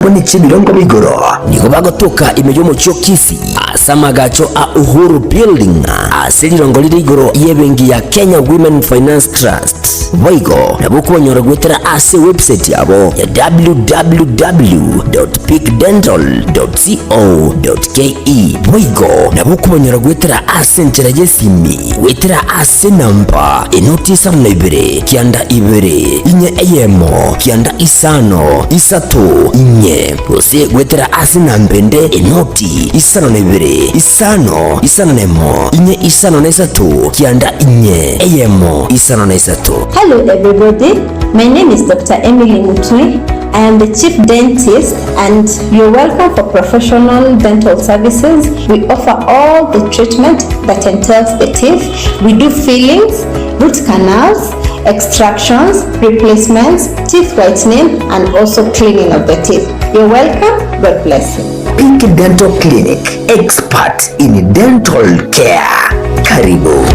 Buna chibirongo bigoro nigo bagotoka ime y'omochie o Kisii ase amagacho a Uhuru Building ase rirongo rire igoro y'ebenki ya Kenya Women Finance Trust. Boigo nabo okobanyora goetera ase ewebsite yabo ya www.peakdental.co.ke. Boigo nabo okobanyora goetera ase enchera y'esimi goetera ase enamba enoti isano na ibere kianda ibere inye eyemo kianda isano isato inye gose goetera ase enamba ende enoti isano na ibere isano isano na emo inye isano na isato kianda inye eyemo isano na isato. Hello everybody, my name is Dr. Emily Mutui. I am the chief dentist and you're welcome for professional dental services. We offer all the treatment that entails the teeth. We do fillings, root canals, extractions, replacements, teeth whitening and also cleaning of the teeth. You're welcome. God bless you. Pink Dental Clinic, expert in dental care. Karibu.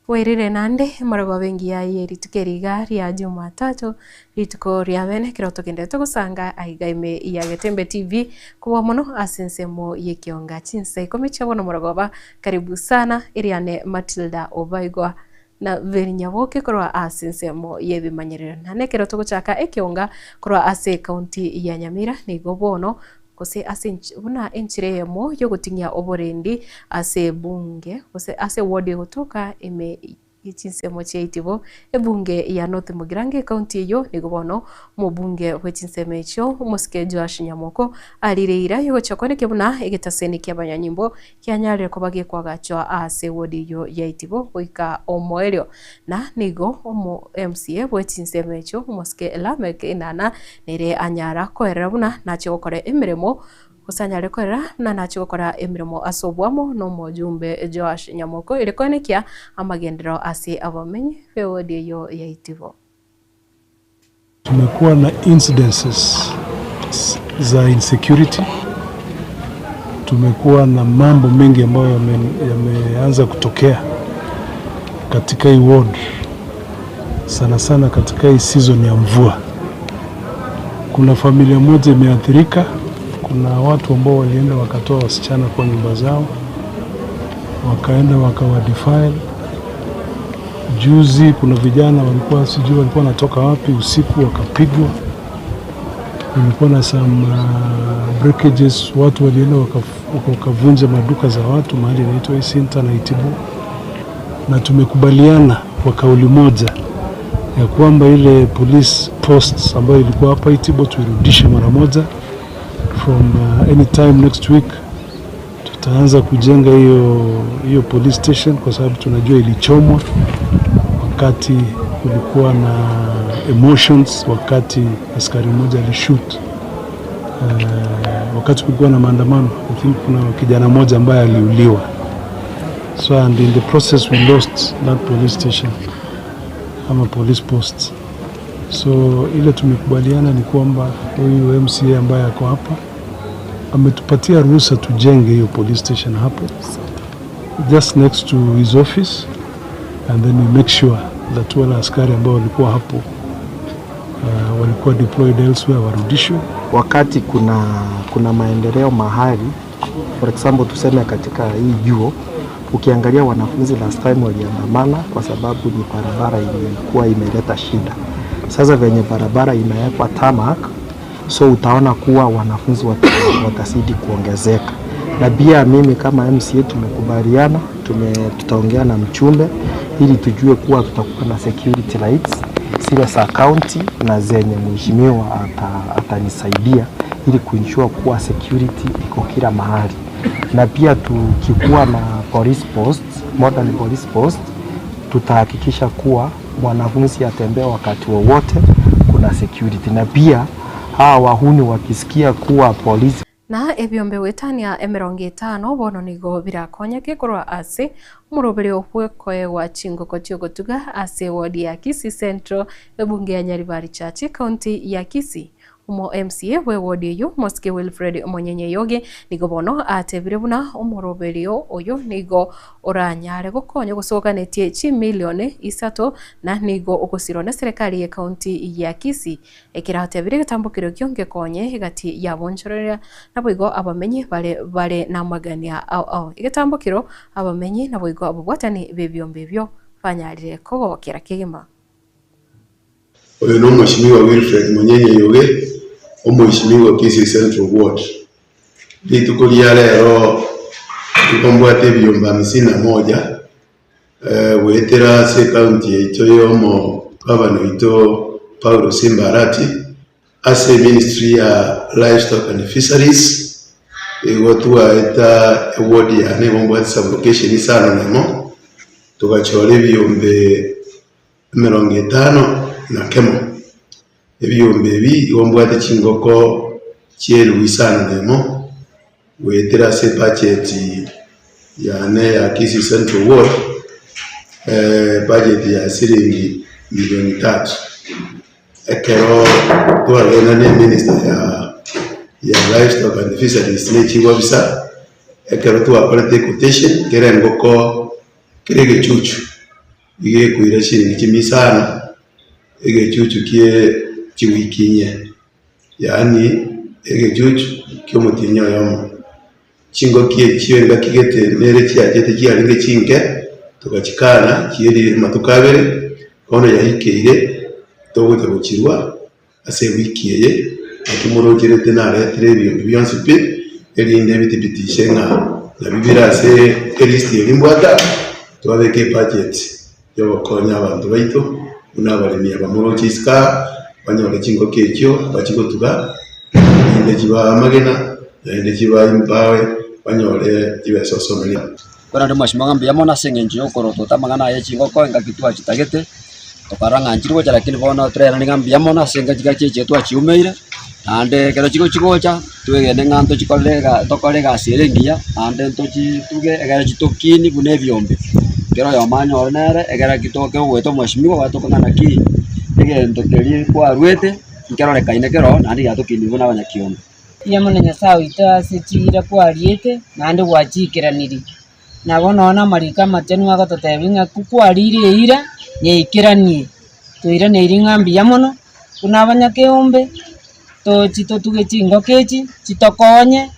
Bwairire naende morogooba engiya ye rituko eri iga ria Jumatatu, rituko ria bene ekero togenderete gosanga aiga ime ya Getembe TV kobua mono ase ensemo y'ekionga chinsa ikomi chia bono morogoba. Karibu sana eriane Matilda Obaigwa na Veri Nyaboke korwa ase ensemo y'ebimanyerero. Naende ekero togochaka ekionga korwa ase ekaunti ya Nyamira nigo bono gose ase buna enchera eyemo yogoting'ia oborendi ase ebunge gose ase eward egotoka ime ye chinsemo chia Itibo, ebunge ya North Mugirango ecounty eyio nigo bono omobunge bwe chinsemo echio omosike Joash Nyamoko arire eira yogochia koenekia buna egetaseni kia abanyanyimbo kianyarire koba gekoagachwa ase eward eyio ya Itibo goika omoerio. Na nigo omo MCA bwe chinsemo echio omosike Lameck Enana nere anyara koerera buna nachie gokora emeremo gose anyare koerera buna nachie gokora emeremo ase oboamo na omojumbe Joash Nyamoko ere koenekia amagenderero ase abamenyi b'ewodi eyio ya Itibo. Tumekuwa na incidences za insecurity, tumekuwa na mambo mengi ambayo yameanza kutokea katika hii ward, sana sana katika hii season ya mvua. Kuna familia moja imeathirika, kuna watu ambao walienda wakatoa wasichana kwa nyumba zao, wakaenda wakawadefile. Juzi kuna vijana walikuwa sijui walikuwa wanatoka wapi usiku wakapigwa. Kulikuwa na some breakages, watu walienda wakavunja maduka za watu mahali inaitwa Isinta na Itibo, na tumekubaliana kwa kauli moja ya kwamba ile police posts ambayo ilikuwa hapa Itibo tuirudishe mara moja. From any time next week tutaanza kujenga hiyo police station, kwa sababu tunajua ilichomwa wakati kulikuwa na emotions, wakati askari mmoja alishoot, wakati kulikuwa na maandamano. I think kuna kijana mmoja ambaye aliuliwa. So and in the process we lost that police station ama police post. So ile tumekubaliana ni kwamba huyu MCA ambaye ako hapa ametupatia ruhusa tujenge hiyo police station hapo just next to his office, and then we make sure that wale askari ambao walikuwa hapo walikuwa deployed elsewhere warudishwe. Wakati kuna maendeleo mahali, for example tuseme katika hii juo, ukiangalia wanafunzi last time waliandamana kwa sababu ni barabara ilikuwa imeleta shida. Sasa venye barabara imewekwa tarmac, so utaona kuwa wanafunzi watazidi kuongezeka. Na pia mimi kama MCA tumekubaliana, tutaongea na mchumbe ili tujue kuwa tutakuwa na security lights zile za county na zenye mheshimiwa atanisaidia ili kuensure kuwa security iko kila mahali. Na pia tukikuwa na police post, modern police post, tutahakikisha kuwa mwanafunzi atembee wakati wowote kuna security. Na pia hawa wahuni wakisikia kuwa polisi. Na ebiombe wetania 50 bono nigo birakonyeke korwa ase omorobere obwekoegwa chingoko chiogotuga ase ward ya Kisii Central, ebunge ya Nyaribari Chache, county ya Kisii. Omo MCA bwe ward eyo, Mosike Wilfred Monyenye Yoge, nigo bono atebire buna omoroberio oyo nigo oranyare gokonya gosokanetie chimilioni 3 na nigo ogosirwa na serikali ya county ya Kisii. Ekero atebire getambukiro kio ngekonye egati ya bonchorera naboigo abamenyi bare bare namagania ao ao egetambukiro abamenyi naboigo abobwatani bebyombe byo banyarire kogokera kegima. Oyo no Mheshimiwa Wilfred Monyenye Yoge, Omheshimiwa Kisii Central Ward. Rituko ria rero tukombwate ebyomba 51 wetera se county yaito yomo gavana ito Paulo Simba Arati ase Ministry ya Livestock and Fisheries igo tuwaeta ward ya ne sublocation 5 tugachora ebyombe 50 na kemo. Ebyombe ebi igombwate chingoko chieru 5 wetera se budget ya ne ya Kisii Central Ward, budget ya siringi milioni 3. Ekero twagenda ne minister ya Livestock and Fisheries ne chiwabisa ekero twakorete quotation kere ngoko kere gechuchu igekwira shiringi 500 egechuchu kie chiwikinye, yaani egechuchu kyomutinyo yomo chingo kie chiwenga kigete nere chiachete chiaringe chinke tugachikana chieri matukabere kono yahikeire togote gochirwa ase wiki eye akimorocherete naretere ebintu byonsi pi erinde bitipitishe ng'a nabibira ase elisti erimbwata twabeke budget yogokonya abantu baito unabaremi abamoroche isika banyore chingo kekyo bachigotuga inde chiba amagena inde chiba impawe banyore chibesosomeria. Kora ndo mashimanga mbiyamo na sengenjo yokoroto tamangana ye chingoko engakitwa chitagete tokaranga nchirwo cha lakini bona trera ninga mbiyamo na senga chikacheche twachiumeire ande kero chiko chikocha twegene ng'anto chikolega tokolega sirengia ande ntochi tuge egera chitokini bune byombe kero yomanyore nere egera kitoke ogweta omweshimiwa gwatokang'ana ki egento keri kwarwete nkerorekaine kero naende giatokini buna abanyakiondo. Iya mono Nyasaye oito ase chira kwariete naende gwachiikeraniri nabo nona amariko amachenu agototebia ng'a kwarire eira nyeikeranie toiraneiri ng'a mbuya mono buna abanyakeombe tochi totuge chingoko echi chitokonye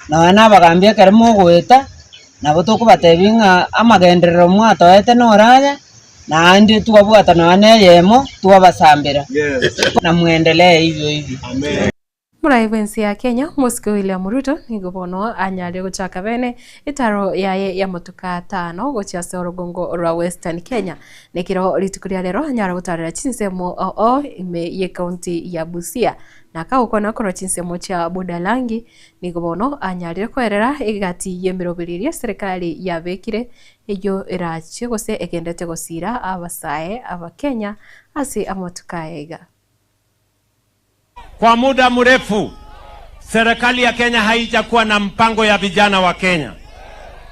nonya na abagambi ekero mogoeta nabo tokobatebia ng'a amagenderero mwatoete noraya naende twabwata nonya na eyemo twabasambera na mwendelee hivyo hivyo. Amen. Murai bwensi ya Kenya Mosike William Ruto nigo bono anyare gochaka bene etaro yaye ya motuka 5 gochia ase orogongo rwa Western Kenya nekiro rituko ria rero anyara gotarera chinsemo oo ime ye county ya Busia na kagokwana korwa chinsemo chia Budalangi nigo bono anyarire koerera egati yemiroberirie serikali yabekire eyo erachie gose egendete gosira abasae abakenya ase amotuka ega. Kwa muda mrefu serikali ya Kenya haijakuwa na mpango ya vijana wa Kenya.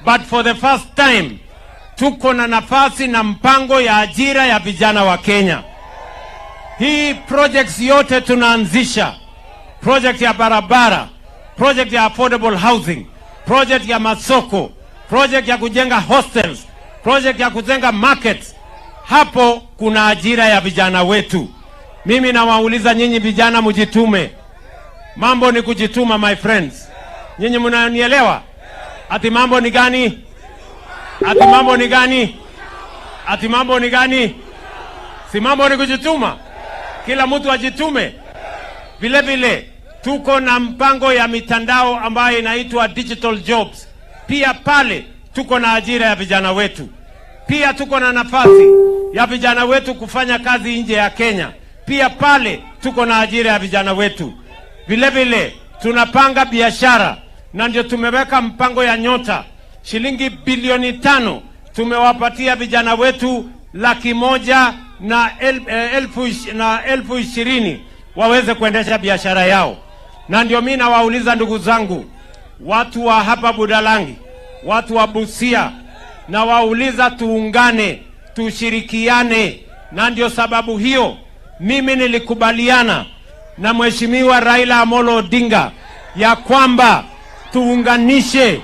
But for the first time tuko na nafasi na mpango ya ajira ya vijana wa Kenya. Hii projects yote tunaanzisha, project ya barabara, project ya affordable housing, project ya masoko, project ya kujenga hostels, project ya kujenga markets. Hapo kuna ajira ya vijana wetu. Mimi nawauliza nyinyi vijana mjitume. Mambo ni kujituma, my friends. Nyinyi mnanielewa? Ati mambo ni gani? Ati mambo ni gani? Ati mambo ni gani? Si mambo ni kujituma? Kila mtu ajitume. Vile vile tuko na mpango ya mitandao ambayo inaitwa digital jobs. Pia pale tuko na ajira ya vijana wetu. Pia tuko na nafasi ya vijana wetu kufanya kazi nje ya Kenya. Pia pale tuko na ajira ya vijana wetu. Vile vile tunapanga biashara na ndio tumeweka mpango ya Nyota shilingi bilioni 5 tumewapatia vijana wetu 120,000 waweze kuendesha biashara yao. Na ndio mimi nawauliza ndugu zangu, watu wa hapa Budalangi, watu wa Busia, nawauliza tuungane, tushirikiane, na ndio sababu hiyo mimi nilikubaliana na Mheshimiwa Raila Amolo Odinga ya kwamba tuunganishe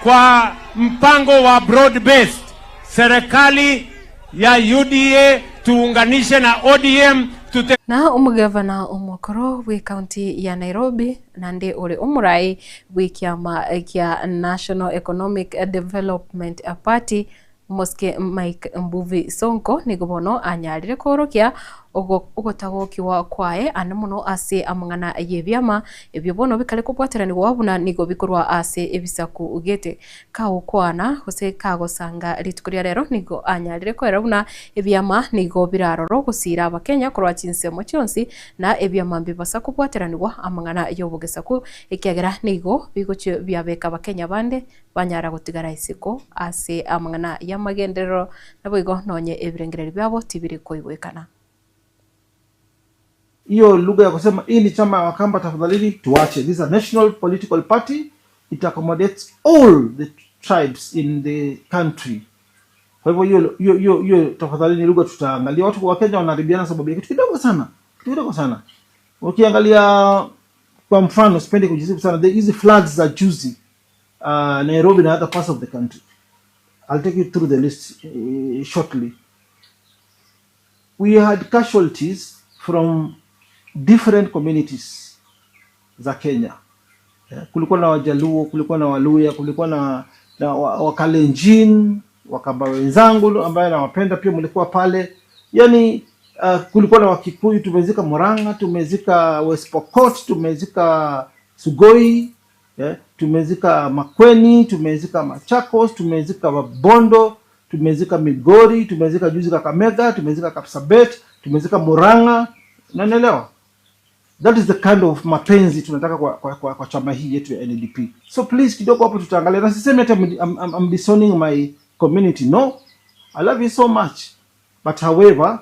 kwa mpango wa broad based serikali ya UDA tuunganishe na ODM tute. Na omugavana omokoro bwi county ya Nairobi nande uri omurai bwi kiama kia National Economic Development Party Mosque Mike Mbuvi Sonko nigo anyarire korokia ogotagokiwa kwae ane muno ase amang'ana yebyama ebyo bono bikale kubwateranirwa buna nigo bikorwa ase ebisaku ugete kagokwana gose kagosanga rituko ria rero nigo anyarire kwera buna ebyama nigo biraroro gusira abakenya korwa chinsemo chionsi na ebyama mbibasa kubwateranirwa amang'ana yobogesaku ekiagera nigo bigochio byabeka abakenya bande banyara gotigara isiko ase amang'ana yamagenderero naboigo nonye ebirengereri byabo tibiri koigwekana. Hiyo lugha ya kusema hii ni chama ya Wakamba tafadhalini tuache. This is a national political party. It accommodates all the tribes in the country. Kwa hivyo hiyo tafadhalini lugha tutaangalia. Watu wa Kenya wanaribiana sababu ya kitu kidogo sana. Kitu kidogo sana. Ukiangalia kwa mfano, sipendi kujisifu sana, hizi floods za juzi Nairobi na other parts of the country. I'll take you through the list shortly. We had casualties from different communities za Kenya. Kulikuwa na Wajaluo, kulikuwa na Waluya, kulikuwa na Wakalenjin, Wakamba wenzangu ambaye nawapenda pia mlikuwa pale. Yani kulikuwa na Wakikuyu, tumezika Murang'a, tumezika West Pokot, tumezika Sugoi, tumezika Makweni, tumezika Machakos, tumezika Wabondo, tumezika Migori, tumezika juzi Kakamega, tumezika Kapsabet, tumezika Murang'a. Unanielewa? That is the kind of mapenzi tunataka kwa chama hii yetu ya NDP. So please kidogo hapo tutaangalia. Na sisemi hata I'm disowning my community. No. I love you so much. But however,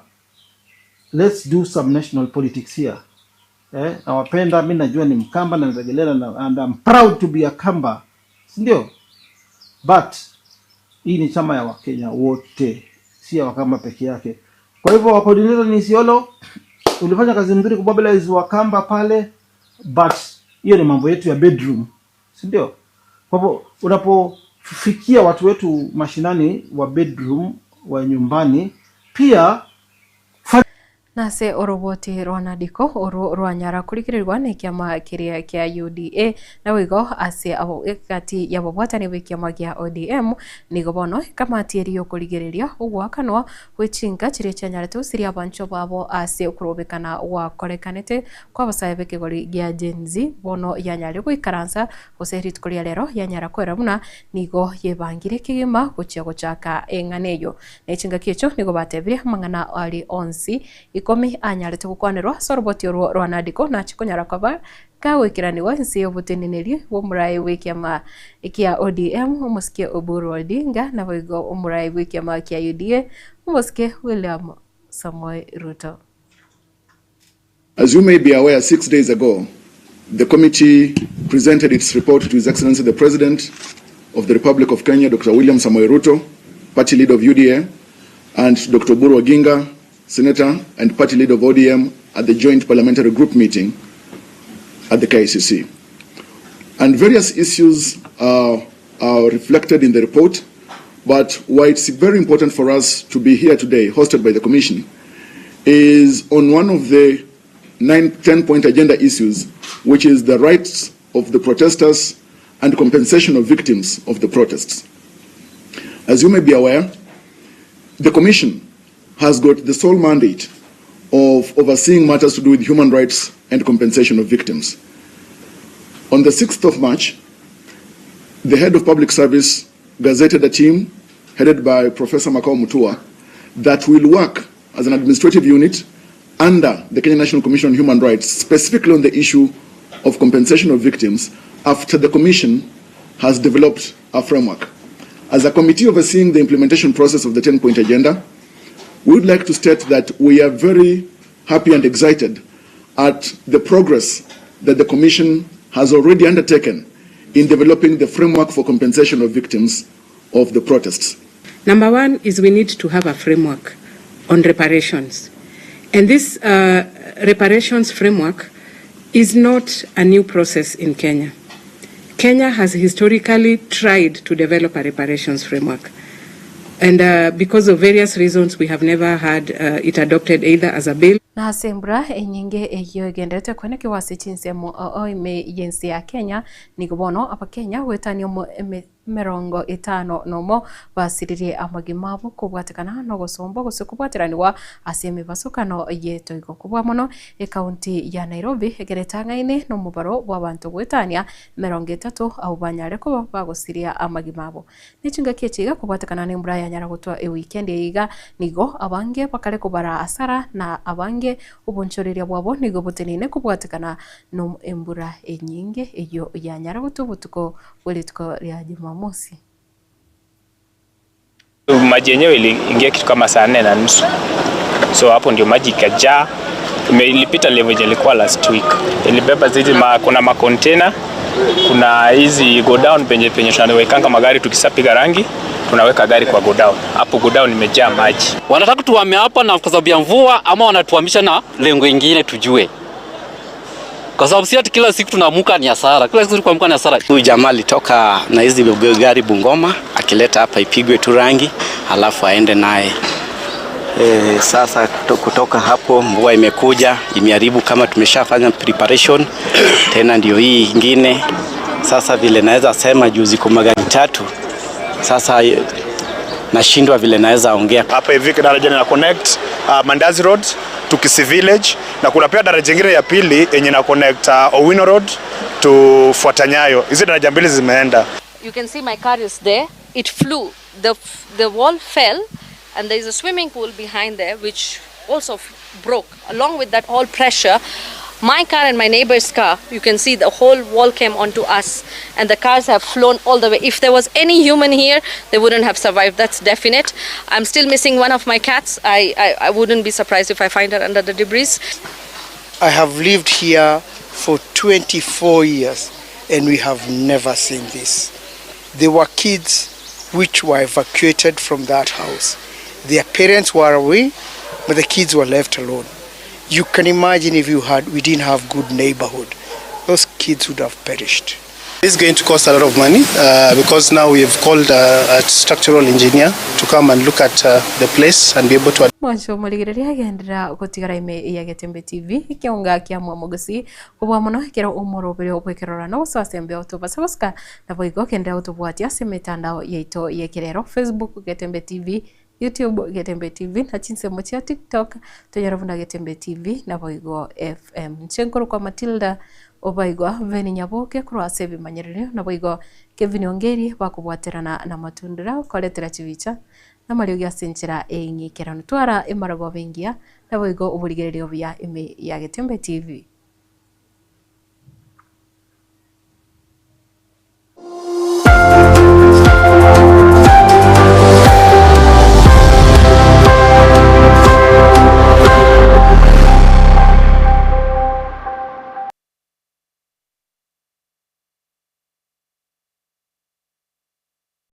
let's do some national politics here. Nawapenda, mimi najua ni Mkamba na narejelea na and I'm proud to be a Kamba. Si ndio? But hii ni chama ya Wakenya wote, si ya Wakamba peke yake. Kwa hivyo wa coordinator ni Isiolo, ulifanya kazi nzuri kumobilize Wakamba pale, but hiyo ni mambo yetu ya bedroom, si ndio? Kwa hivyo unapofikia watu wetu mashinani wa bedroom wa nyumbani pia. Nase oroboti rwanadiko oro rwanyara kurikirirwa ni kiama kiria kia UDA na wigo ase abo kati ya babwatani bwe kiama kia ODM nigo bono kamati eriyo kurigereria ugwakanwa gwichinga chiria chianyarete usiria abancho babo ase okurobekana gwakorekanete kwa basae bekegori gia Gen Z bono yanyare guikaransa gose rituko ria rero yanyara kwera buna nigo yebangire kigima gochia gochaka eng'aneyo na echinga kiecho nigo batebire mang'ana ari onsi ikomi anyarete gukwanerwa soroboti orwo rwanadiko na chikonyara kwaba kagwikiraniwa nsi obuteneneri bw'omurai bw'ekiama kia ODM omosike Oburu Odinga na boigo omurai bw'ekiama kia UDA omosike William Samoei Ruto. As you may be aware, 6 days ago, the committee presented its report to His Excellency the President of the Republic of Kenya, Dr. William Samoei Ruto, party leader of UDA, and Dr. Oburu Oginga, Senator and party leader of ODM, at the joint parliamentary group meeting at the KICC. And various issues are reflected in the report, but why it's very important for us to be here today, hosted by the Commission, is on one of the 10-point agenda issues, which is the rights of the protesters and compensation of victims of the protests. As you may be aware, the Commission has got the sole mandate of overseeing matters to do with human rights and compensation of victims. On the 6th of March, the head of public service gazetted a team headed by Professor Makau Mutua that will work as an administrative unit under the Kenya National Commission on Human Rights, specifically on the issue of compensation of victims, after the Commission has developed a framework. As a committee overseeing the implementation process of the 10-point agenda, we would like to state that we are very happy and excited at the progress that the Commission has already undertaken in developing the framework for compensation of victims of the protests. Number one is we need to have a framework on reparations. And this reparations framework is not a new process in Kenya. Kenya has historically tried to develop a reparations framework. And because of various reasons, we have never had it adopted either as a bill. Na ase embura enyinge eyio egenderete kwenekigwa ase chinsemo oo ime yensi ya Kenya, nigo bono abakenya gwetania 51 basiririe amagima abo kobwatekana na ogosomba gose kobwateranigwa ase emebasokano yetoigo. Kobua mono ekaunti ya Nairobi egeretang'aine na omobaro bwa abanto gwetania 30 abo banyare koba bagosiria amagima abo. Nechingaki echiga kobwatekana na embura yanyara gotwa ewikendi iga, nigo abange bakare kobara asara na abange obonchoreria bwabo nigo botenene kobwatekana no embura enyinge eyo yanyara gotwa obotuko bwa rituko ria Jumamosi. Maji yenyewe iliingia kitu kama saa 4:30. So hapo ndio maji ikajaa. Ilipita level yenye ilikuwa last week. Ilibeba zaidi kuna ma container, kuna hizi go down penye penye tunawekanga magari tukisapiga rangi, tunaweka gari kwa go down. Hapo go down imejaa maji. Wanataka tuame hapa na kwa sababu ya mvua ama wanatuhamisha na lengo ingine tujue. Kwa sababu si ati kila siku tunaamuka ni hasara. Kila siku tunaamka ni hasara. Huyu jamaa alitoka na hizi gari Bungoma akileta hapa ipigwe tu rangi alafu aende naye. Sasa kutoka hapo mvua imekuja imeharibu, kama tumeshafanya preparation tena ndio hii ingine. Sasa vile naweza sema juzi kwa magari 3 sasa nashindwa vile naweza ongea. Hapa hivi daraja na connect Mandazi Road to Kisii Village, na kuna pia daraja jingine ya pili yenye na connect Owino Road to Fuatanyayo. Hizi daraja mbili zimeenda. You can see my car is there. It flew. The wall fell and there is a swimming pool behind there which also broke. Along with that all pressure, my car and my neighbor's car, you can see the whole wall came onto us and the cars have flown all the way. If there was any human here, they wouldn't have survived. That's definite. I'm still missing one of my cats. I wouldn't be surprised if I find her under the debris. I have lived here for 24 years and we have never seen this. There were kids which were evacuated from that house. Their parents were away, but the kids were left alone. You can imagine if we didn't have good neighborhood, those kids would have perished. It's going to cost a lot of money because now we have called a structural engineer to come and look at the place and be able to. Mwancho murigereria agendera gutigara ime ya Getembe TV kionga kia mwamogosi kubwa muno kero umorobere obwekerora no guswasembe otobasagoska na boigo kendera utubwatia ase mitandao yaito yekerero Facebook Getembe TV, YouTube Getembe TV na chinsemo chia TikTok toyaravuna Getembe TV na boigo FM. Nchenkoro kwa Matilda obaigwa Veni Nyaboke kurwa sebi manyerere na boigo Kevin Ongeri bakubwaterana na matundura koletera chibicha na mario gya senchera engikera twara emarago bengia na boigo oburigererio bya ime ya Getembe TV.